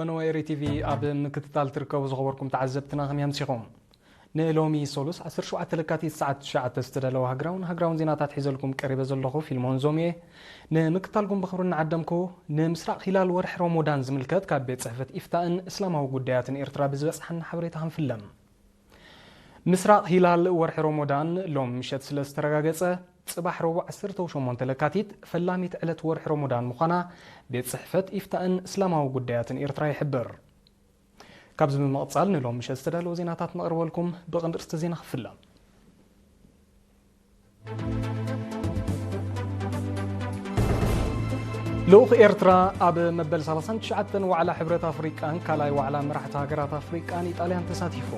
ኖ ኤሪ ቲቪ ኣብ ምክትታል ትርከቡ ዝኸበርኩም ተዓዘብትና ከመይ ኣምሲኹም? ንሎሚ ሰሉስ ዓሰርተ ሸውዓተ ለካቲት ሰዓት ትሽዓተ ዝተዳለወ ሃገራውን ሃገራውን ዜናታት ሒዘልኩም ቀሪበ ዘለኹ ፊልሞን ዞም እየ። ንምክትታልኩም ብኽብሪ እናዓደምኩ፣ ንምስራቕ ሂላል ወርሒ ሮሞዳን ዝምልከት ካብ ቤት ጽሕፈት ኢፍታእን እስላማዊ ጉዳያትን ኤርትራ ብዝበጽሓና ሓበሬታ ክንፍለም። ምስራቕ ሂላል ወርሒ ሮሞዳን ሎም ምሸት ስለ ዝተረጋገጸ፣ ጽባሕ ረቡዕ ዓሰርተ ሸሞንተ ለካቲት ፈላሚት ዕለት ወርሒ ሮሞዳን ምዃና ቤት ጽሕፈት ኢፍታእን እስላማዊ ጉዳያትን ኤርትራ ይሕብር። ካብዚ ብምቕጻል ንሎም ምሸት ዝተዳለወ ዜናታት ነቕርበልኩም። ብቐንዲ ርእስቲ ዜና ክፍለ። ልኡኽ ኤርትራ ኣብ መበል ሰላሳን ትሽዓተን ዋዕላ ሕብረት ኣፍሪቃን ካልኣይ ዋዕላ መራሕቲ ሃገራት ኣፍሪቃን ኢጣልያን ተሳቲፉ።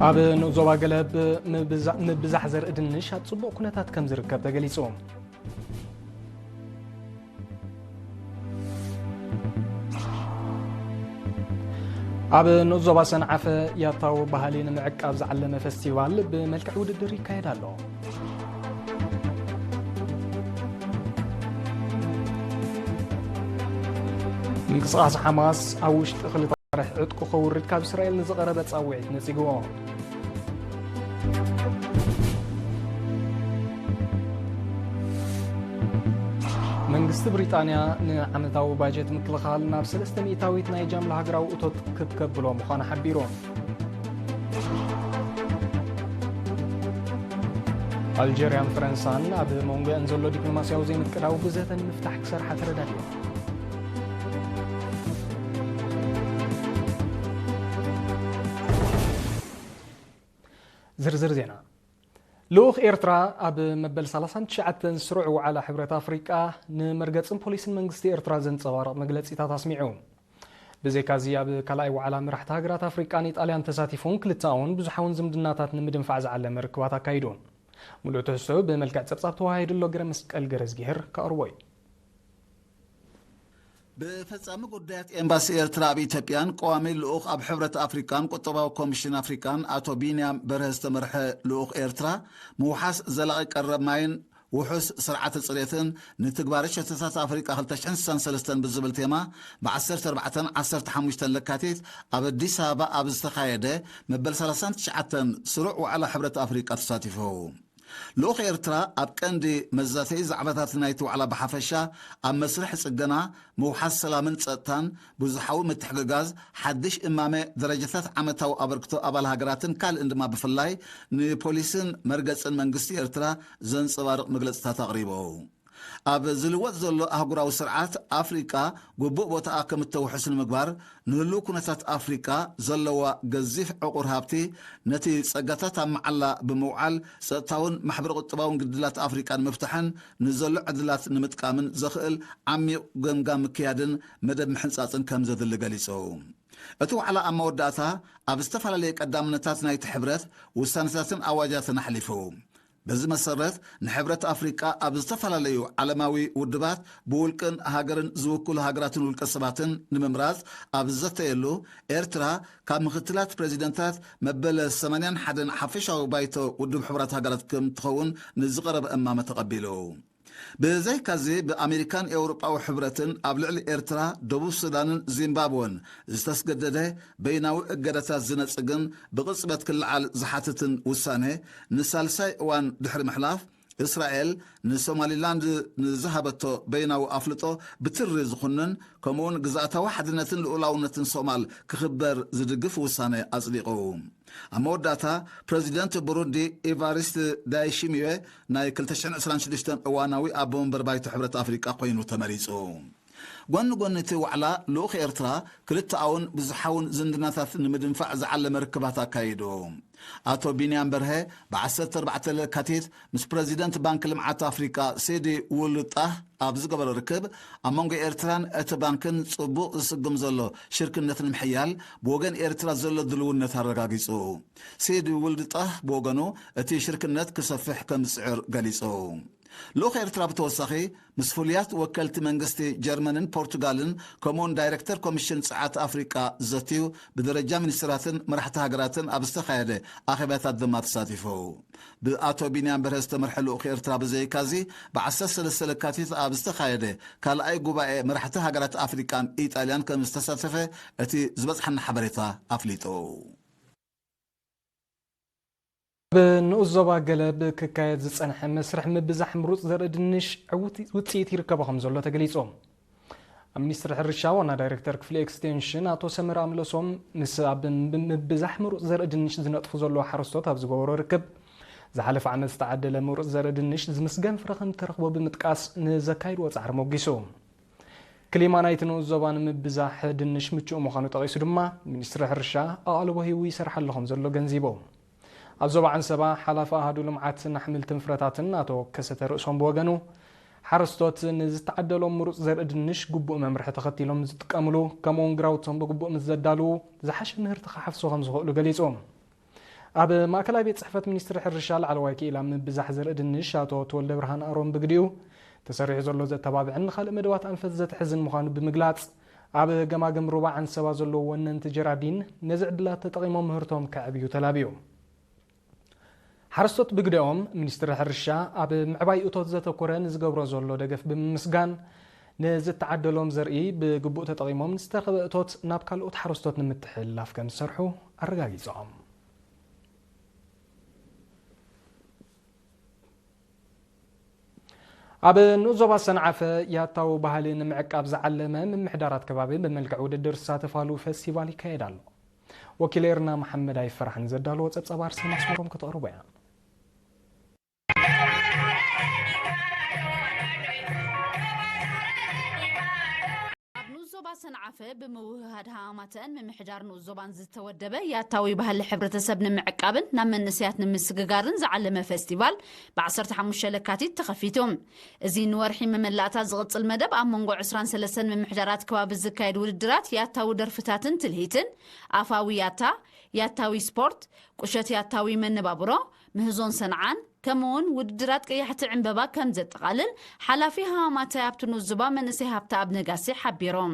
ኣብ ንኡስ ዞባ ገለብ ምብዛ-፣ ምብዛሕ ዘርኢ ድንሽ ኣብ ጽቡቕ ኩነታት ከም ዝርከብ ተገሊጹ። ኣብ ንኡስ ዞባ ሰንዓፈ ያታዊ ባህሊ ንምዕቃብ ዝዓለመ ፈስቲቫል ብመልክዕ ውድድር ይካየድ ኣሎ። ምንቅስቓስ ሓማስ ኣብ ውሽጢ ክልተ ወርሒ ዕጥቁ ከውርድ ካብ እስራኤል ንዝቐረበ ጻውዒት ነጺግዎ። መንግስቲ ብሪጣንያ ንዓመታዊ ባጀት ምክልኻል ናብ ሰለስተ ሚእታዊት ናይ ጃምላ ሃገራዊ እቶት ክብ ከብሎ ምዃኑ ሓቢሩ። ኣልጀርያን ፈረንሳን ኣብ መንጎአን ዘሎ ዲፕሎማስያዊ ዘይምቅዳው ብዘተ ንምፍታሕ ክሰርሓ ተረዳድየን። ዝርዝር ዜና። ልኡኽ ኤርትራ ኣብ መበል ሰላሳን ትሽዓተን ስሩዕ ዋዕላ ሕብረት ኣፍሪቃ ንመርገጽን ፖሊስን መንግስቲ ኤርትራ ዘንጸባርቕ መግለጺታት ኣስሚዑ። ብዘይካዚ ኣብ ካልኣይ ዋዕላ መራሕቲ ሃገራት ኣፍሪቃን ኢጣልያን ተሳቲፉን ክልተኣውን ብዙሓውን ዝምድናታት ንምድንፋዕ ዝዓለመ ርክባት ኣካይዱ። ሙሉእ ትሕዝቶ ብመልክዕ ጸብጻብ ተወሃሂዱ ኣሎ። ገረ መስቀል ገረዝጊሄር ከቕርቦ እዩ። ብፈጻሚ ጉዳያት ኤምባሲ ኤርትራ ኣብ ኢትዮጵያን ቀዋሚ ልኡኽ ኣብ ሕብረት ኣፍሪቃን ቁጠባዊ ኮሚሽን ኣፍሪቃን ኣቶ ቢንያም በርሀ ዝተመርሐ ልኡኽ ኤርትራ ምውሓስ ዘላቒ ቀረብ ማይን ውሑስ ስርዓተ ጽሬትን ንትግባረ ሸቶታት ኣፍሪቃ ክልተ ሽሕን ስሳን ሰለስተን ብዝብል ቴማ ብ ዓሰርተ ኣርባዕተን ዓሰርተ ሓሙሽተን ለካቲት ኣብ ኣዲስ ኣበባ ኣብ ዝተኻየደ መበል ሰላሳን ትሽዓተን ስሩዕ ዋዕላ ሕብረት ኣፍሪቃ ተሳቲፉ። ልኡኽ ኤርትራ ኣብ ቀንዲ መዛተዪ ዛዕባታት ናይቲ ዋዕላ ብሓፈሻ ኣብ መስርሕ ጽገና፣ ምውሓስ ሰላምን ጸጥታን፣ ብዙሓዊ ምትሕግጋዝ፣ ሓድሽ እማመ ደረጃታት ዓመታዊ ኣበርክቶ ኣባል ሃገራትን ካልእን ድማ ብፍላይ ንፖሊስን መርገጽን መንግስቲ ኤርትራ ዘንጸባርቕ መግለጽታት ኣቕሪቡ። ኣብ ዝልወጥ ዘሎ ኣህጉራዊ ስርዓት ኣፍሪቃ ግቡእ ቦታኣ ከም እተውሕስ ንምግባር ንህሉው ኩነታት ኣፍሪቃ ዘለዋ ገዚፍ ዕቑር ሃብቲ ነቲ ጸጋታት ኣብ መዓላ ብምውዓል ጸጥታውን ማሕበረ ቁጠባውን ግድላት ኣፍሪቃ ንምፍታሕን ንዘሎ ዕድላት ንምጥቃምን ዘኽእል ዓሚቕ ገምጋም ምክያድን መደብ ምሕንጻጽን ከም ዘድሊ ገሊጹ። እቲ ዋዕላ ኣብ መወዳእታ ኣብ ዝተፈላለየ ቀዳምነታት ናይቲ ሕብረት ውሳነታትን ኣዋጃትን ኣሕሊፉ። በዚ መሰረት ንሕብረት ኣፍሪቃ ኣብ ዝተፈላለዩ ዓለማዊ ውድባት ብውልቅን ሃገርን ዝውክሉ ሃገራትን ውልቀ ሰባትን ንምምራጽ ኣብ ዝዘተየሉ ኤርትራ ካብ ምክትላት ፕሬዚደንታት መበለ ሰማንያን ሓደን ሓፈሻዊ ባይቶ ውድብ ሕቡራት ሃገራት ከም ትኸውን ንዝቐረበ እማመ ተቐቢሉ። ብዘይካዚ ብኣሜሪካን ኤውሮጳዊ ሕብረትን ኣብ ልዕሊ ኤርትራ፣ ደቡብ ሱዳንን ዚምባብወን ዝተስገደደ በይናዊ እገዳታት ዝነጽግን ብቕጽበት ክለዓል ዝሓትትን ውሳነ ንሳልሳይ እዋን ድሕሪ ምሕላፍ፣ እስራኤል ንሶማሊላንድ ንዝሃበቶ በይናዊ ኣፍልጦ ብትሪ ዝኹንን ከምኡውን ግዝኣታዊ ሓድነትን ልኡላውነትን ሶማል ክኽበር ዝድግፍ ውሳነ ኣጽዲቑ። ኣብ መወዳእታ ፕረዚደንት ብሩንዲ ኢቫሪስት ዳይሺሚዮ ናይ ክልተ ሽሕን ዕስራን ሽዱሽተን እዋናዊ ኣቦ መንበር ባይቶ ሕብረት ኣፍሪቃ ኮይኑ ተመሪጹ። ጎኒ ጎኒ እቲ ዋዕላ ልኡኽ ኤርትራ ክልተኣውን ብዙሓውን ዝምድናታት ንምድንፋዕ ዝዓለመ ርክባት ኣካይዱ። ኣቶ ቢንያም በርሀ ብ ዓሰርተ ኣርባዕተ ለካቲት ምስ ፕረዚደንት ባንኪ ልምዓት ኣፍሪቃ ሴዲ ውልጣህ ኣብ ዝገበሮ ርክብ ኣብ መንጎ ኤርትራን እቲ ባንክን ጽቡቕ ዝስጉም ዘሎ ሽርክነት ንምሕያል ብወገን ኤርትራ ዘሎ ድልውነት ኣረጋጊጹ። ሴዲ ውልጣህ ብወገኑ እቲ ሽርክነት ክሰፍሕ ከም ዝጽዕር ገሊጹ። ልኡኽ ኤርትራ ብተወሳኺ ምስ ፍሉያት ወከልቲ መንግስቲ ጀርመንን ፖርቱጋልን ከምኡውን ዳይሬክተር ኮሚሽን ጸዓት ኣፍሪቃ ዘትዩ ብደረጃ ሚኒስትራትን መራሕቲ ሃገራትን ኣብ ዝተኻየደ ኣኼባታት ድማ ተሳቲፉ። ብኣቶ ቢንያም በርሀ ዝተመርሐ ልኡኽ ኤርትራ ብዘይካዚ ብ13 ለካቲት ኣብ ዝተኻየደ ካልኣይ ጉባኤ መራሕቲ ሃገራት ኣፍሪቃን ኢጣልያን ከም ዝተሳተፈ እቲ ዝበጽሓና ሓበሬታ ኣፍሊጡ። ኣብ ንኡስ ዞባ ገለብ ክካየድ ዝጸንሐ መስርሕ ምብዛሕ ምሩጽ ዘርኢ ድንሽ ዕውት ውጽኢት ይርከቦ ከም ዘሎ ተገሊጹ። ኣብ ሚኒስትሪ ሕርሻ ዋና ዳይሬክተር ክፍሊ ኤክስቴንሽን ኣቶ ሰመረ ኣምለሶም ምስ ኣብ ምብዛሕ ምሩጽ ዘርኢ ድንሽ ዝነጥፉ ዘለዉ ሓረስቶት ኣብ ዝገበሮ ርክብ ዝሓለፈ ዓመት ዝተዓደለ ምሩጽ ዘርኢ ድንሽ ዝምስገን ፍረ ከም ተረኽቦ ብምጥቃስ ንዘካይድዎ ጻዕሪ ሞጊሱ። ክሊማ ናይቲ ንኡስ ዞባ ንምብዛሕ ድንሽ ምቹእ ምዃኑ ጠቒሱ ድማ ሚኒስትሪ ሕርሻ ኣቓልቦ ሂቡ ይሰርሓሉ ከም ዘሎ ገንዚቡ። ኣብ ዞባ ዓንሰባ ሓላፊ ኣሃዱ ልምዓትን ኣሕምልትን ፍረታትን ኣቶ ከሰተ ርእሶም ብወገኑ ሓረስቶት ንዝተዓደሎም ምሩጽ ዘርኢ ድንሽ ግቡእ መምርሒ ተኸቲሎም ዝጥቀምሉ ከምኡውን ግራውቶም ብግቡእ ምስ ዘዳልዉ ዝሓሸ ምህርቲ ክሓፍሱ ከም ዝኽእሉ ገሊጹ። ኣብ ማእከላይ ቤት ጽሕፈት ሚኒስትሪ ሕርሻ ላዕለዋይ ክኢላ ምብዛሕ ዘርኢ ድንሽ ኣቶ ተወልደ ብርሃን ኣሮን ብግዲኡ ተሰሪሑ ዘሎ ዘተባብዕን ንኻልእ መደባት ኣንፈት ዘትሕዝን ምዃኑ ብምግላጽ ኣብ ገማግም ሩባ ዓንሰባ ዘለዉ ወነንቲ ጀራዲን ነዚ ዕድላት ተጠቒሞም ምህርቶም ከዕብዩ ተላብዩ። ሓረስቶት ብግደኦም ሚኒስትሪ ሕርሻ ኣብ ምዕባይ እቶት ዘተኮረ ንዝገብሮ ዘሎ ደገፍ ብምምስጋን ንዝተዓደሎም ዘርኢ ብግቡእ ተጠቒሞም ዝተረኸበ እቶት ናብ ካልኦት ሓረስቶት ንምትሕልላፍ ከም ዝሰርሑ ኣረጋጊጾም። ኣብ ንኡስ ዞባ ሰንዓፈ ያታዊ ባህሊ ንምዕቃብ ዝዓለመ ምምሕዳራት ከባቢ ብመልክዕ ውድድር ዝሳተፋሉ ፈስቲቫል ይካየድ ኣሎ። ወኪል ኤርና መሓመድ ኣይፈራሕን ዘዳለዎ ጸብጻብ ኣርሴማ ኣስመሮም ከተቕርቦ እያ። ኣብ ንኡስ ዞባ ሰንዓፈ ብምውህሃድ ሃማማተን ምምሕዳር ንኡስ ዞባን ዝተወደበ ያታዊ ባህሊ ሕብረተሰብ ንምዕቃብን ናብ መንእሰያት ንምስግጋርን ዝዓለመ ፈስቲቫል ብ15 ለካቲት ተኸፊቱ። እዚ ንወርሒ መመላእታ ዝቕጽል መደብ ኣብ መንጎ 23 ምምሕዳራት ከባቢ ዝካየድ ውድድራት ያታዊ ደርፍታትን ትልሂትን፣ ኣፋዊ ያታ፣ ያታዊ ስፖርት፣ ቁሸት ያታዊ መነባብሮ፣ ምህዞን ሰንዓን፣ ከምኡውን ውድድራት ቀያሕቲ ዕምበባ ከም ዘጠቓልል ሓላፊ ሃማማተ ሃብቲ ንኡስ ዞባ መንእሰይ ሃብተኣብ ነጋሲ ሓቢሮም።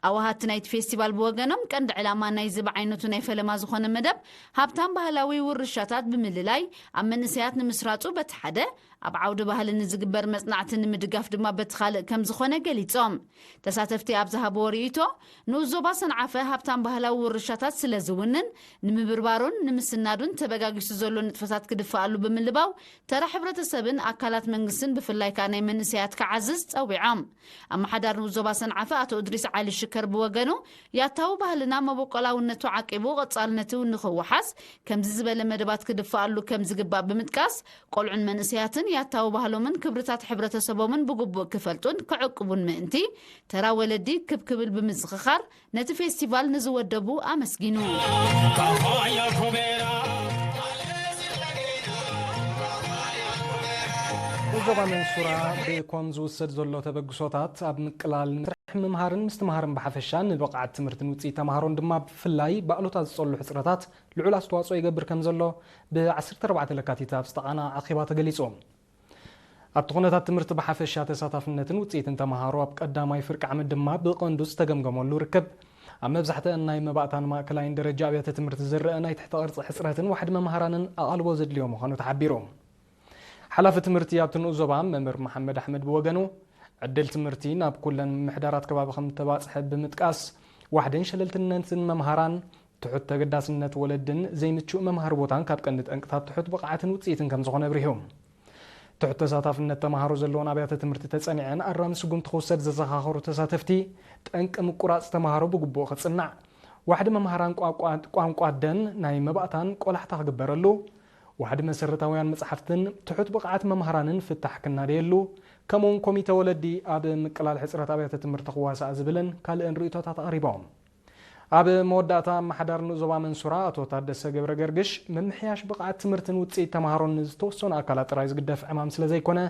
ኣዋሃድቲ ናይቲ ፌስቲቫል ብወገኖም ቀንዲ ዕላማ ናይዚ ብዓይነቱ ናይ ፈለማ ዝኾነ መደብ ሃብታም ባህላዊ ውርሻታት ብምልላይ ኣብ መንእሰያት ንምስራጹ በቲ ሓደ ኣብ ዓውዲ ባህሊ ንዝግበር መጽናዕቲ ንምድጋፍ ድማ በቲ ካልእ ከም ዝኾነ ገሊጾም። ተሳተፍቲ ኣብ ዝሃብዎ ርእይቶ ንኡስ ዞባ ሰንዓፈ ሃብታም ባህላዊ ውርሻታት ስለ ዝውንን ንምብርባሩን ንምስናዱን ተበጋጊሱ ዘሎ ንጥፈታት ክድፍኣሉ ብምልባው ተራ ሕብረተሰብን ኣካላት መንግስትን ብፍላይ ከኣ ናይ መንእሰያት ክዓዝዝ ጸዊዖም። ኣመሓዳሪ ንኡስ ዞባ ሰንዓፈ ኣቶ እድሪስ ዓሊ ሽከር ብወገኑ ያታዊ ባህልና መበቆላውነቱ ዓቂቡ ቀጻልነቱ ንኽወሓስ ከምዚ ዝበለ መደባት ክድፍኣሉ ከም ዝግባእ ብምጥቃስ ቆልዑን መንእሰያትን ያታዊ ባህሎምን ክብርታት ሕብረተሰቦምን ብግቡእ ክፈልጡን ክዕቅቡን ምእንቲ ተራ ወለዲ ክብ ክብል ብምዝኽኻር ነቲ ፌስቲቫል ንዝወደቡ ኣመስጊኑ። ንዞባ መንሱራ ብኮም ዝውሰድ ዘሎ ተበግሶታት ኣብ ምቅላል ንስራሕ ምምሃርን ምስትምሃርን ብሓፈሻ ንብቕዓት ትምህርትን ውፅኢት ተምሃሮን ድማ ብፍላይ ብኣሉታ ዝፀሉ ሕፅረታት ልዑል ኣስተዋፅኦ ይገብር ከም ዘሎ ብ14 ለካቲት ኣብ ዝተቓና ኣኼባ ተገሊፁ። ኣብቲ ኩነታት ትምህርቲ ብሓፈሻ ተሳታፍነትን ውፅኢትን ተምሃሮ ኣብ ቀዳማይ ፍርቂ ዓመት ድማ ብቐንዱ ዝተገምገመሉ ርክብ ኣብ መብዛሕትአን ናይ መባእታን ማእከላይን ደረጃ ኣብያተ ትምህርቲ ዝረአ ናይ ትሕተ ቅርፂ ሕፅረትን ዋሕዲ መምሃራንን ኣቓልቦ ዘድልዮ ምዃኑ ተሓቢሩ። ሓላፊ ትምህርቲ ኣብቲ ንኡስ ዞባ መምህር መሓመድ ኣሕመድ ብወገኑ ዕድል ትምህርቲ ናብ ኩለን ምምሕዳራት ከባቢ ከም ዝተባፅሐ ብምጥቃስ ዋሕድን ሸለልትነትን መምሃራን ትሑት ተገዳስነት ወለድን ዘይምቹእ መምሃሪ ቦታን ካብ ቀንዲ ጠንቅታት ትሑት ብቕዓትን ውፅኢትን ከም ዝኾነ ኣብሪሁ። ትሑት ተሳታፍነት ተምሃሮ ዘለዎን ኣብያተ ትምህርቲ ተፀኒዐን ኣራሚ ስጉምቲ ክውሰድ ዘዘኻኸሩ ተሳተፍቲ ጠንቂ ምቁራፅ ተምሃሮ ብግቡእ ክፅናዕ ዋሕዲ መምሃራን ቋንቋ ደን ናይ መባእታን ቆላሕታ ክግበረሉ ዋሕዲ መሰረታውያን መፅሓፍትን ትሑት ብቕዓት መምሃራንን ፍታሕ ክናደየሉ ከምኡውን ኮሚተ ወለዲ ኣብ ምቅላል ሕፅረት ኣብያተ ትምህርቲ ክዋሳእ ዝብልን ካልእን ርእቶታት ኣቕሪቦም። ኣብ መወዳእታ ኣመሓዳሪ ንኡስ ዞባ መንሱራ ኣቶ ታደሰ ገብረ ገርግሽ ምምሕያሽ ብቕዓት ትምህርትን ውፅኢት ተምሃሮን ንዝተወሰኑ ኣካላት ጥራይ ዝግደፍ ዕማም ስለ ዘይኮነ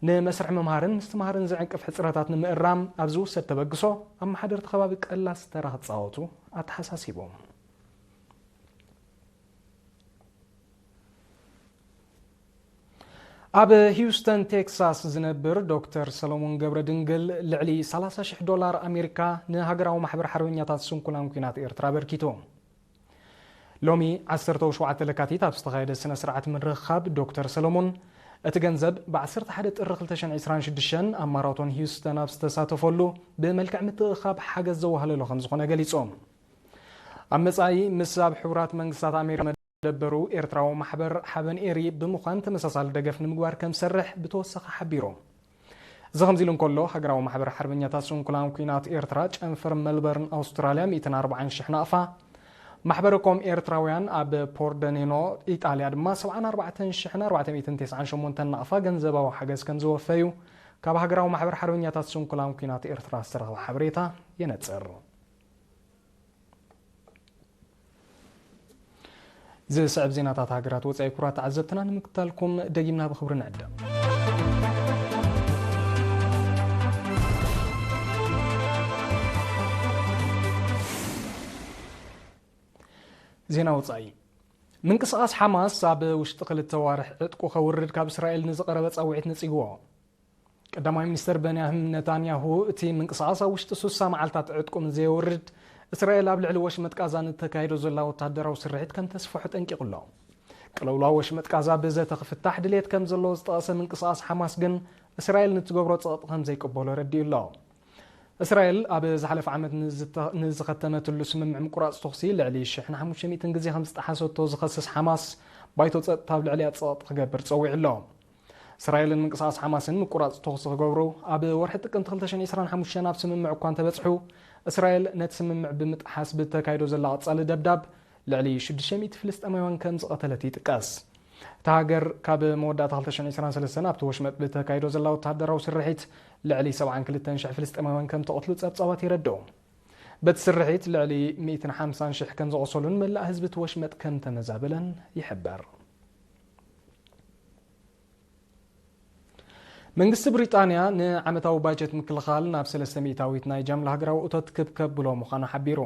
ንመስርሕ ምምሃርን ምስትምሃርን ዝዕንቅፍ ሕፅረታት ንምእራም ኣብ ዝውሰድ ተበግሶ ኣመሓደርቲ ከባቢ ቀላሲ ተራ ክፃወቱ ኣተሓሳሲቦም። ኣብ ሂውስተን ቴክሳስ ዝነብር ዶክተር ሰሎሞን ገብረ ድንግል ልዕሊ ሰላሳ ሽሕ ዶላር ኣሜሪካ ንሃገራዊ ማሕበር ሓርበኛታት ስንኩላን ኲናት ኤርትራ ኣበርኪቱ። ሎሚ ዓሰርተ ሸውዓተ ለካቲት ኣብ ዝተኻየደ ስነ ስርዓት ምርኻብ ዶክተር ሰሎሞን፣ እቲ ገንዘብ ብ ዓሰርተ ሓደ ጥሪ ክልተ ሽሕን ዕስራን ሽዱሽተን ኣብ ማራቶን ሂውስተን ኣብ ዝተሳተፈሉ ብመልክዕ ምትእኻብ ሓገዝ ዘዋህለሎ ከም ዝኾነ ገሊጹ። ኣብ መጻኢ ምስ ኣብ ሕቡራት መንግስታት ኣሜሪካ መደበሩ ኤርትራዊ ማሕበር ሓበን ኤሪ ብምዃን ተመሳሳሊ ደገፍ ንምግባር ከም ዝሰርሕ ብተወሳኺ ሓቢሩ። እዚ ከምዚ ኢሉ እንከሎ፣ ሃገራዊ ማሕበር ሓርበኛታት ስንኩላን ኲናት ኤርትራ ጨንፈር መልበርን ኣውስትራልያ ሚእትን ኣርባዓን ሽሕ ናቕፋ፣ ማሕበረ ኮም ኤርትራውያን ኣብ ፖርደኔኖ ኢጣልያ ድማ ሰብዓን ኣርባዕተን ሽሕን ኣርባዕተ ሚእትን ተስዓን ሸሞንተን ናቕፋ ገንዘባዊ ሓገዝ ከም ዝወፈዩ ካብ ሃገራዊ ማሕበር ሓርበኛታት ስንኩላን ኲናት ኤርትራ ዝተረኽበ ሓበሬታ የነጽር። ዝስዕብ ዜናታት ሃገራት ወጻኢ ክቡራት ተዓዘብትና ንምክታልኩም ደጊምና ብኽብሪ ንዕደም። ዜና ወጻኢ። ምንቅስቓስ ሓማስ ኣብ ውሽጢ ክልተ ዋርሕ ዕጥቁ ከውርድ ካብ እስራኤል ንዝቐረበ ጻውዒት ነጺግዎ። ቀዳማይ ሚኒስተር በንያሚን ነታንያሁ፣ እቲ ምንቅስቓስ ኣብ ውሽጢ ሱሳ መዓልታት ዕጥቁ ምስ ዘየውርድ፣ እስራኤል ኣብ ልዕሊ ወሽመጥ ቃዛ ንተካይዶ ዘላ ወታደራዊ ስርሒት ከም ተስፍሖ ጠንቂቑ ኣሎ። ቅልውላው ወሽመጥ ቃዛ ብዘተ ክፍታሕ ድሌት ከም ዘለዎ ዝጠቐሰ ምንቅስቓስ ሓማስ ግን፣ እስራኤል ንትገብሮ ጸቕጢ ከም ዘይቅበሎ ረዲኡ ኣሎ። እስራኤል ኣብ ዝሓለፈ ዓመት ንዝተ-፣ ንዝኸተመትሉ ስምምዕ ምቁራጽ ተኹሲ ልዕሊ ሽሕን ሓሙሽተ ሚእትን ግዜ ከም ዝጠሓሰቶ ዝኸስስ ሓማስ፣ ባይቶ ጸጥታ ኣብ ልዕሊኣ ጸቕጢ ክገብር ጸዊዑ ኣሎ። እስራኤልን ምንቅስቓስ ሓማስን ምቁራጽ ተኹሲ ክገብሩ ኣብ ወርሒ ጥቅምቲ ክልተ ሽሕን ዕስራን ሓሙሽተን ኣብ ስምምዕ እኳ እንተበጽሑ፣ እስራኤል ነቲ ስምምዕ ብምጥሓስ ብተካይዶ ዘላ ቀጻሊ ደብዳብ ልዕሊ ሽዱሽተ ሚእቲ ፍልስጤማውያን ከም ዝቐተለት ይጥቀስ። እታ ሃገር ካብ መወዳእታ ክልተ ሽሕን ዕስራን ሰለስተን ኣብቲ ወሽመጥ ብተካይዶ ዘላ ወተሃደራዊ ስርሒት ልዕሊ ሰብዓን ክልተን ሽሕ ፍልስጤማውያን ከም ተቐትሉ ጸብጻባት የረድኡ። በቲ ስርሒት ልዕሊ ሚእትን ሓምሳን ሽሕ ከም ዝቖሰሉን መላእ ህዝቢ እቲ ወሽመጥ ከም ተመዛበለን ይሕበር። መንግስቲ ብሪጣንያ ንዓመታዊ ባጀት ምክልኻል ናብ ሰለስተ ሚእታዊት ናይ ጃምላ ሃገራዊ እቶት ክብ ከብሎ ምዃኑ ሓቢሩ።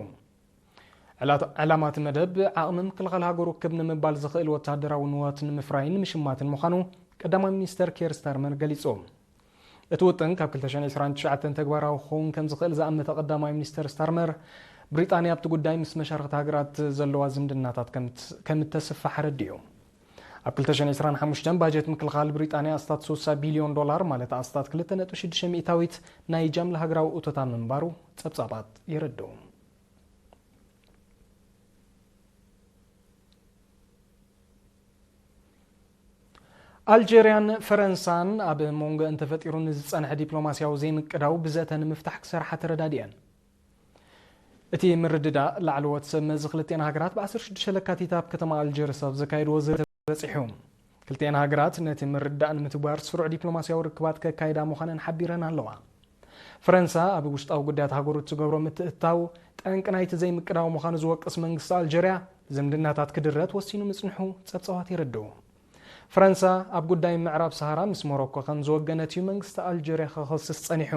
ዕላማት መደብ ዓቕሚ ምክልኻል ሃገሩ ክብ ንምባል ዝኽእል ወተሃደራዊ ንዋት ንምፍራይን ንምሽማትን ምዃኑ ቀዳማይ ሚኒስተር ኬር ስታርመር ገሊጹ። እቲ ውጥን ካብ ክልተ ሽሕን ዕስራን ትሽዓተን ተግባራዊ ክኸውን ከም ዝኽእል ዝኣመተ ቀዳማይ ሚኒስተር ስታርመር፣ ብሪጣንያ ኣብቲ ጉዳይ ምስ መሻርኽቲ ሃገራት ዘለዋ ዝምድናታት ከም እት-፣ ከም እተስፍሕ ኣረዲኡ። ኣብ ክልተ ሽሕን ዕስራን ሓሙሽተን ባጀት ምክልኻል ብሪጣንያ ኣስታት ስሳ ቢልዮን ዶላር፣ ማለት ኣስታት ክልተ ነጥቢ ሽዱሽተ ሚእታዊት ናይ ጃምላ ሃገራዊ እቶታ ምንባሩ ጸብጻባት የረድኡ። ኣልጀርያን ፈረንሳን ኣብ መንጎ እንተፈጢሩ ንዝጸንሐ ዲፕሎማስያዊ ዘይምቅዳው ብዘተ ንምፍታሕ ክሰርሓ ተረዳዲአን። እቲ ምርድዳእ ላዕለዎት ሰብ መዚ ክልቲኤን ሃገራት ብ ዓሰርተ ሽዱሽተ ለካቲት ኣብ ከተማ ኣልጀርስ ኣብ ዘካየድዎ ዘተ በጺሑ። ክልቲኤን ሃገራት ነቲ ምርድዳእ ንምትግባር ስሩዕ ዲፕሎማስያዊ ርክባት ከካይዳ ምዃነን ሓቢረን ኣለዋ። ፈረንሳ ኣብ ውሽጣዊ ጉዳያት ሃገሩ እትገብሮ ምትእትታው ጠንቂ ናይቲ ዘይምቅዳው ምዃኑ ዝወቅስ መንግስቲ ኣልጀርያ፣ ዝምድናታት ክድረት ወሲኑ ምጽንሑ ጸብጻባት የረድኡ። ፈረንሳ ኣብ ጉዳይ ምዕራብ ሰሃራ ምስ ሞሮኮ ከም ዝወገነት እዩ መንግስቲ ኣልጀርያ ክኸስስ ጸኒሑ።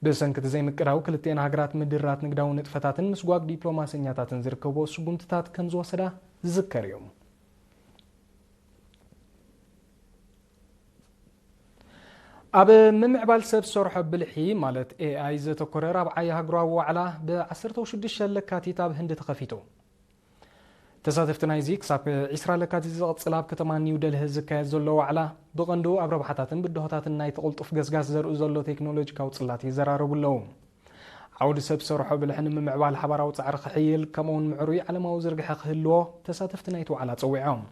ብሰንኪ እቲ ዘይምቅዳው ክልቲኤን ሃገራት ምድራት ንግዳዊ ንጥፈታትን ምስጓግ ዲፕሎማሰኛታትን ዝርከብዎ ስጉምትታት ከም ዝወሰዳ ዝዝከር እዩ። ኣብ ምምዕባል ሰብ ሰርሖ ብልሒ ማለት ኤ ኣይ ዘተኮረ ራብዓይ ሃገራዊ ዋዕላ ብ ዓሰርተ ሽዱሽተ ለካቲት ኣብ ህንዲ ተኸፊቱ። ተሳተፍቲ ናይዚ ክሳብ ዕስራ ለካቲት ዝቕጽል ኣብ ከተማ ኒው ደልሂ ዝካየድ ዘሎ ዋዕላ ብቐንዱ ኣብ ረብሓታትን ብድሆታትን ናይቲ ቅልጡፍ ገስጋስ ዘርኢ ዘሎ ቴክኖሎጂካዊ ጽላት ይዘራረቡ ኣለዉ። ዓውዲ ሰብ ሰርሖ ብልሒ ንምምዕባል ሓባራዊ ጻዕሪ ክሕይል፣ ከምኡውን ምዕሩይ ዓለማዊ ዝርግሐ ክህልዎ ተሳተፍቲ ናይቲ ዋዕላ ጸዊዖም።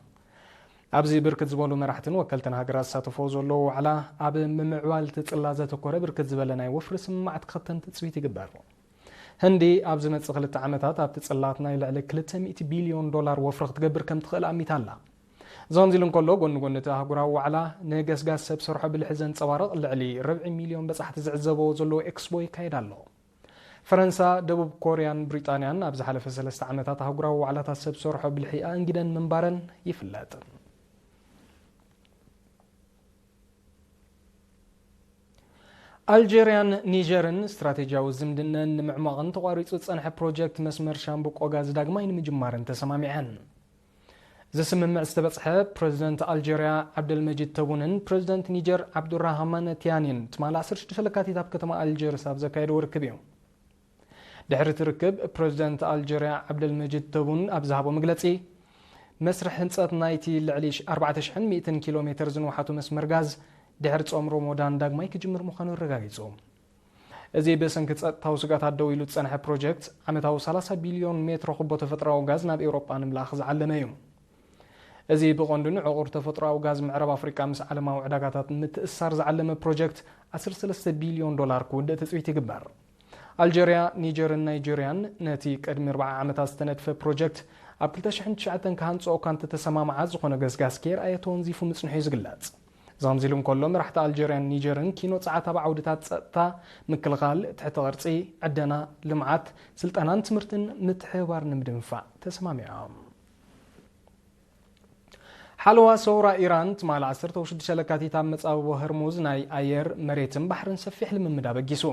ኣብዚ ብርክት ዝበሉ መራሕትን ወከልትን ሃገራት ዝሳተፍዎ ዘለዉ ዋዕላ፣ ኣብ ምምዕባል እቲ ጽላት ዘተኮረ ብርክት ዝበለ ናይ ወፍሪ ስምማዓት ክኸተም ትጽቢት ይግበር። ህንዲ ኣብ ዝመጽእ ክልተ ዓመታት ኣብቲ ጽላት ናይ ልዕሊ ክልተ ሚእቲ ቢልዮን ዶላር ወፍሪ ክትገብር ከም ትኽእል ኣሚታ ኣላ። እዚ ከምዚ ኢሉ እንከሎ፣ ጎኒ ጎኒ እቲ ኣህጉራዊ ዋዕላ፣ ንገስጋስ ሰብ ሰርሖ ብልሒ ዘንጸባርቕ ልዕሊ ርብዒ ሚልዮን በጻሕቲ ዝዕዘብዎ ዘለዉ ኤክስፖ ይካየድ ኣሎ። ፈረንሳ፣ ደቡብ ኮርያን ብሪጣንያን ኣብ ዝሓለፈ ሰለስተ ዓመታት ኣህጉራዊ ዋዕላታት ሰብ ሰርሖ ብልሒ ኣእንጊደን ምንባረን ይፍለጥ። ኣልጀርያን ኒጀርን ስትራቴጂያዊ ዝምድነን ንምዕማቕን ተቋሪጹ ዝጸንሐ ፕሮጀክት መስመር ሻምብቆ ጋዝ ዳግማይ ንምጅማርን ተሰማሚዐን። እዚ ስምምዕ ዝተበጽሐ ፕረዚደንት ኣልጀርያ ዓብደልመጂድ ተቡንን ፕረዚደንት ኒጀር ዓብዱራህማን ቲያኒን ትማሊ ዓሰርተ ሽዱሽተ ለካቲት ኣብ ከተማ ኣልጀርስ ኣብ ዘካየድዎ ርክብ እዩ። ድሕሪ እቲ ርክብ፣ ፕረዚደንት ኣልጀርያ ዓብደልመጂድ ተቡን ኣብ ዝሃቦ መግለጺ፣ መስርሕ ህንጸት ናይቲ ልዕሊ ኣርባዕተ ሽሕን ሚእትን ኪሎ ሜተር ዝንውሓቱ መስመር ጋዝ ድሕሪ ጾም ሮሞዳን ዳግማይ ክጅምር ምዃኑ ኣረጋጊጹ። እዚ ብሰንኪ ጸጥታዊ ስግኣታት ደው ኢሉ ዝጸንሐ ፕሮጀክት፣ ዓመታዊ ሰላሳ ቢልዮን ሜትሮ ኩቦ ተፈጥሮኣዊ ጋዝ ናብ ኤውሮጳ ንምልኣኽ ዝዓለመ እዩ። እዚ ብቐንዱ ንዕቑር ተፈጥሮኣዊ ጋዝ ምዕራብ ኣፍሪቃ ምስ ዓለማዊ ዕዳጋታት ንምትእስሳር ዝዓለመ ፕሮጀክት፣ ዓሰርተ ሰለስተ ቢልዮን ዶላር ክውድእ ትጽቢት ይግበር። ኣልጀርያ፣ ኒጀርን ናይጀርያን ነቲ ቅድሚ ኣርብዓ ዓመታት ዝተነድፈ ፕሮጀክት ኣብ ክልተ ሽሕን ትሽዓተን ክሃንጽኦ እኳ እንተተሰማምዓ፣ ዝኾነ ገስጋስ ከየርኣየ ተወንዚፉ ምጽንሑ እዩ ዝግለጽ። እዚ ከምዚ ኢሉ እንከሎ፣ መራሕቲ ኣልጀርያን ኒጀርን ኪኖ ጸዓት ኣብ ዓውድታት ጸጥታ፣ ምክልኻል፣ ትሕተ ቅርጺ፣ ዕደና፣ ልምዓት፣ ስልጠናን ትምህርትን ምትሕብባር ንምድንፋዕ ተሰማሚዖም። ሓለዋ ሰውራ ኢራን ትማሊ ዓሰርተ ሽዱሽተ ለካቲት ኣብ መጻብቦ ህርሙዝ ናይ ኣየር፣ መሬትን ባሕርን ሰፊሕ ልምምድ ኣበጊሱ።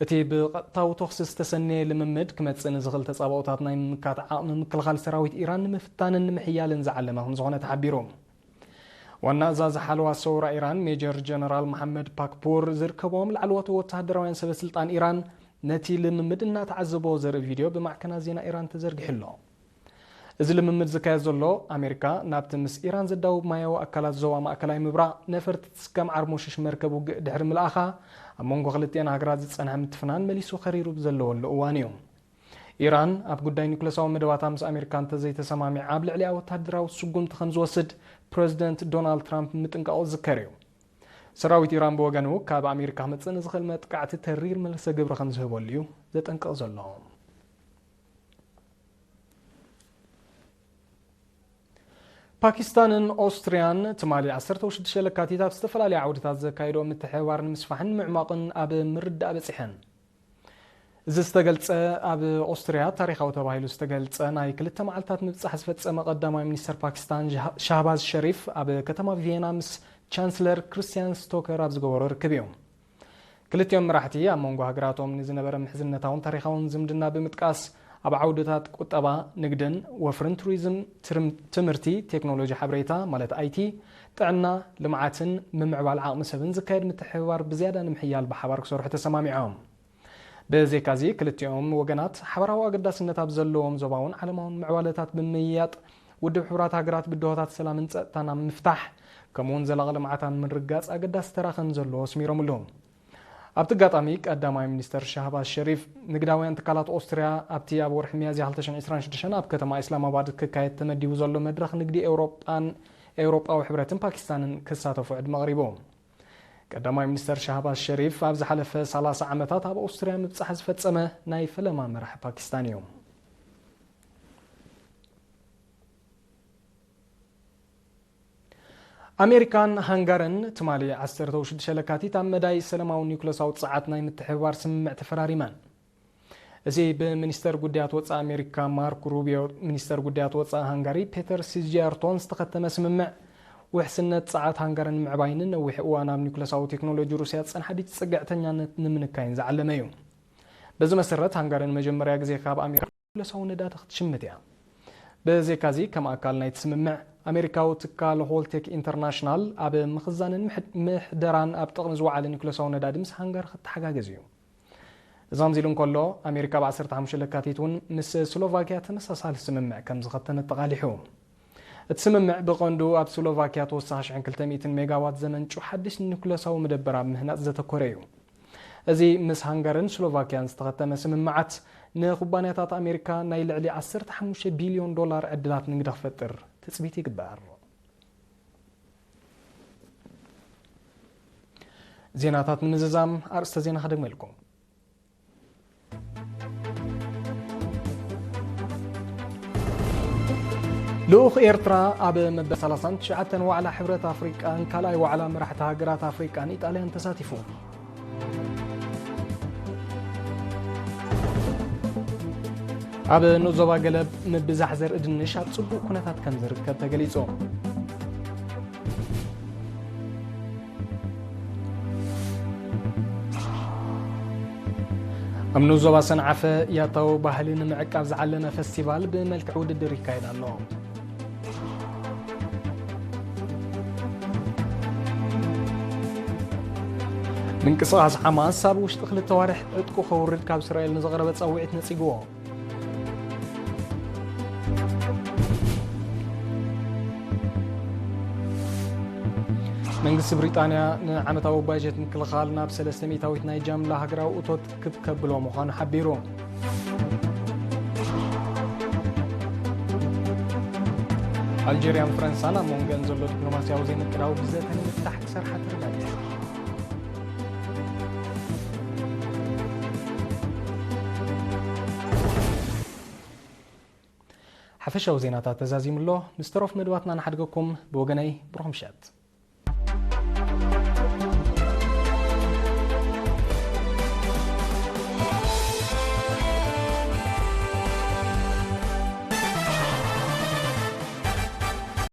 እቲ ብቐጥታዊ ተኹሲ ዝተሰነየ ልምምድ፣ ክመጽእ ንዝኽእል ተጻብኦታት ናይ ምምካት ዓቕሚ ምክልኻል ሰራዊት ኢራን ንምፍታንን ንምሕያልን ዝዓለመ ከም ዝኾነ ተሓቢሩ። ዋና ኣዛዚ ሓለዋ ሰውራ ኢራን ሜጀር ጀነራል መሓመድ ፓክፑር ዝርከቦም ላዕለዎት ወተሃደራውያን ሰበ ስልጣን ኢራን፣ ነቲ ልምምድ እናተዓዘቦ ዘርኢ ቪድዮ ብማዕከናት ዜና ኢራን ተዘርጊሑ ኣሎ። እዚ ልምምድ ዝካየድ ዘሎ፣ ኣሜሪካ ናብቲ ምስ ኢራን ዘዳውብ ማያዊ ኣካላት ዞባ ማእከላይ ምብራቕ ነፈርቲ ትስከም ዓርሞሽሽ መርከብ ውግእ ድሕሪ ምልኣኻ፣ ኣብ መንጎ ክልቲኤን ሃገራት ዝጸንሐ ምትፍናን መሊሱ ከሪሩ ብዘለወሉ እዋን እዩ። ኢራን ኣብ ጉዳይ ኒኩለሳዊ መደባታ ምስ ኣሜሪካ እንተዘይተሰማሚዓ፣ ኣብ ልዕሊኣ ወተሃደራዊ ስጉምቲ ከም ዝወስድ ፕረዚደንት ዶናልድ ትራምፕ ምጥንቃቑ ዝዝከር እዩ። ሰራዊት ኢራን ብወገኑ፣ ካብ ኣሜሪካ ክመጽእ ንዝኽእል መጥቃዕቲ ተሪር መልሰ ግብሪ ከም ዝህበሉ እዩ ዘጠንቅቕ ዘሎ። ፓኪስታንን ኦስትርያን ትማሊ ዓሰርተ ሽዱሽተ ለካቲት ኣብ ዝተፈላለዩ ዓውድታት ዘካየድኦ ምትሕብባር ንምስፋሕን ምዕማቕን ኣብ ምርዳእ በጺሐን። እዚ ዝተገልጸ፣ ኣብ ኦስትርያ ታሪኻዊ ተባሂሉ ዝተገልጸ ናይ ክልተ መዓልታት ምብጻሕ ዝፈጸመ ቀዳማይ ሚኒስተር ፓኪስታን ሻህ-፣ ሻህባዝ ሸሪፍ፣ ኣብ ከተማ ቪየና ምስ ቻንስለር ክርስቲያን ስቶከር ኣብ ዝገበሮ ርክብ እዩ። ክልቲኦም መራሕቲ ኣብ መንጎ ሃገራቶም ንዝነበረ ምሕዝነታውን ታሪኻውን ዝምድና ብምጥቃስ፣ ኣብ ዓውድታት ቁጠባ፣ ንግድን ወፍርን ቱሪዝም፣ ትርም-፣ ትምህርቲ፣ ቴክኖሎጂ ሓበሬታ ማለት ኣይ ቲ፣ ጥዕና፣ ልምዓትን ምምዕባል ዓቕሚ ሰብን ዝካየድ ምትሕብባር ብዝያዳ ንምሕያል ብሓባር ክሰርሑ ተሰማሚዖም። ብዘይካዚ፣ ክልቲኦም ወገናት ሓባራዊ ኣገዳስነት ኣብ ዘለዎም ዞባውን ዓለማውን ምዕባለታት ብምምይያጥ፣ ውድብ ሕቡራት ሃገራት ብድሆታት ሰላምን ጸጥታን ኣብ ምፍታሕ፣ ከምኡውን ዘላቒ ልምዓት ኣብ ምርግጋጽ ኣገዳሲ ተራ ከም ዘለዎ ኣስሚሮምሉ። ኣብቲ ኣጋጣሚ፣ ቀዳማይ ሚኒስተር ሻህባዝ ሸሪፍ፣ ንግዳውያን ትካላት ኦስትርያ ኣብቲ ኣብ ወርሒ ሚያዝያ ክልተ ሽሕን ዕስራን ሽዱሽተን ኣብ ከተማ ኢስላማባድ ክካየድ ተመዲቡ ዘሎ መድረኽ ንግዲ ኤውሮጳን ኤውሮጳዊ ሕብረትን ፓኪስታንን ክሳተፉ ዕድመ ኣቕሪቡ። ቀዳማይ ሚኒስተር ሻህባዝ ሸሪፍ፣ ኣብ ዝሓለፈ ሰላሳ ዓመታት ኣብ ኦስትርያ ምብጻሕ ዝፈጸመ ናይ ፈለማ መራሒ ፓኪስታን እዩ። ኣሜሪካን ሃንጋርን ትማሊ ዓሰርተ ሽዱሽተ ለካቲት ኣብ መዳይ ሰላማዊ ኒውክለሳዊ ጸዓት ናይ ምትሕብባር ስምምዕ ተፈራሪመን። እዚ ብሚኒስተር ጉዳያት ወጻኢ ኣሜሪካ ማርክ ሩቢዮ፣ ሚኒስተር ጉዳያት ወጻኢ ሃንጋሪ ፔተር ሲጂያርቶን ዝተኸተመ ስምምዕ፣ ውሕስነት ጸዓት ሃንጋሪ ንምዕባይን ነዊሕ እዋን ኣብ ኒውክለሳዊ ቴክኖሎጂ ሩስያ ዝጸንሓ ድጅ ጽግዕተኛነት ንምንካይን ዝዓለመ እዩ። በዚ መሰረት፣ ሃንጋሪ ንመጀመርያ ግዜ ካብ ኣሜሪካ ኒውክለሳዊ ነዳዲ ክትሽምት እያ። ብዘይካዚ፣ ከም ኣካል ናይቲ ስምምዕ፣ ኣሜሪካዊ ትካል ሆልቴክ ኢንተርናሽናል ኣብ ምኽዛንን ምሕ-፣ ምሕደራን ኣብ ጥቕሚ ዝወዓለ ኒውክለሳዊ ነዳዲ ምስ ሃንጋሪ ክተሓጋገዝ እዩ። እዚ ከምዚ ኢሉ እንከሎ፣ ኣሜሪካ ብ ዓሰርተ ሓሙሽተ ለካቲት እውን ምስ ስሎቫኪያ ተመሳሳሊ ስምምዕ ከም ዝኸተመት ተቓሊሑ። እቲ ስምምዕ ብቐንዱ ኣብ ስሎቫኪያ ተወሳኺ ሽሕን ክልተ ሚእትን ሜጋዋት ዘመንጩ ሓድሽ ኒኩለሳዊ መደበር ኣብ ምህናጽ ዘተኮረ እዩ። እዚ ምስ ሃንጋርን ስሎቫኪያን ዝተኸተመ ስምምዓት፣ ንኩባንያታት ኣሜሪካ ናይ ልዕሊ ዓሰርተ ሓሙሽተ ቢልዮን ዶላር ዕድላት ንግዲ ክፈጥር ትጽቢት ይግበር። ዜናታት ንምዝዛም ኣርእስተ ዜና ከደግመልኩም። ልኡኽ ኤርትራ ኣብ መበል ሰላሳን ትሽዓተን ዋዕላ ሕብረት ኣፍሪቃን ካልኣይ ዋዕላ መራሕቲ ሃገራት ኣፍሪቃን ኢጣልያን ተሳቲፉ። ኣብ ንኡስ ዞባ ገለብ ምብዛሕ ዘርኢ ድንሽ ኣብ ጽቡቕ ኩነታት ከም ዝርከብ ተገሊጹ። ኣብ ንኡስ ዞባ ሰንዓፈ ያታዊ ባህሊ ንምዕቃብ ዝዓለመ ፈስቲቫል ብመልክዕ ውድድር ይካየድ ኣሎ። ምንቅስቓስ ሓማስ ኣብ ውሽጢ ክልተ ኣዋርሕ ዕጥቁ ከውርድ ካብ እስራኤል ንዘቕረበ ጻውዒት ነጺግዎ። መንግስቲ ብሪጣንያ ንዓመታዊ ባጀት ምክልኻል ናብ ሰለስተ ሚእታዊት ናይ ጃምላ ሃገራዊ እቶት ክብ ከብሎ ምዃኑ ሓቢሩ። ኣልጀርያን ፈረንሳን ኣብ መንጎን ዘሎ ዲፕሎማስያዊ ዘይምቅዳው ብዘተ ንምፍታሕ ክሰርሓ ተረዳድያ። ሓፈሻዊ ዜናታት ተዛዚሙ ኣሎ። ምስ ተረፉ መደባትና ንሓድገኩም። ብወገነይ ብሩኽ ምሸት።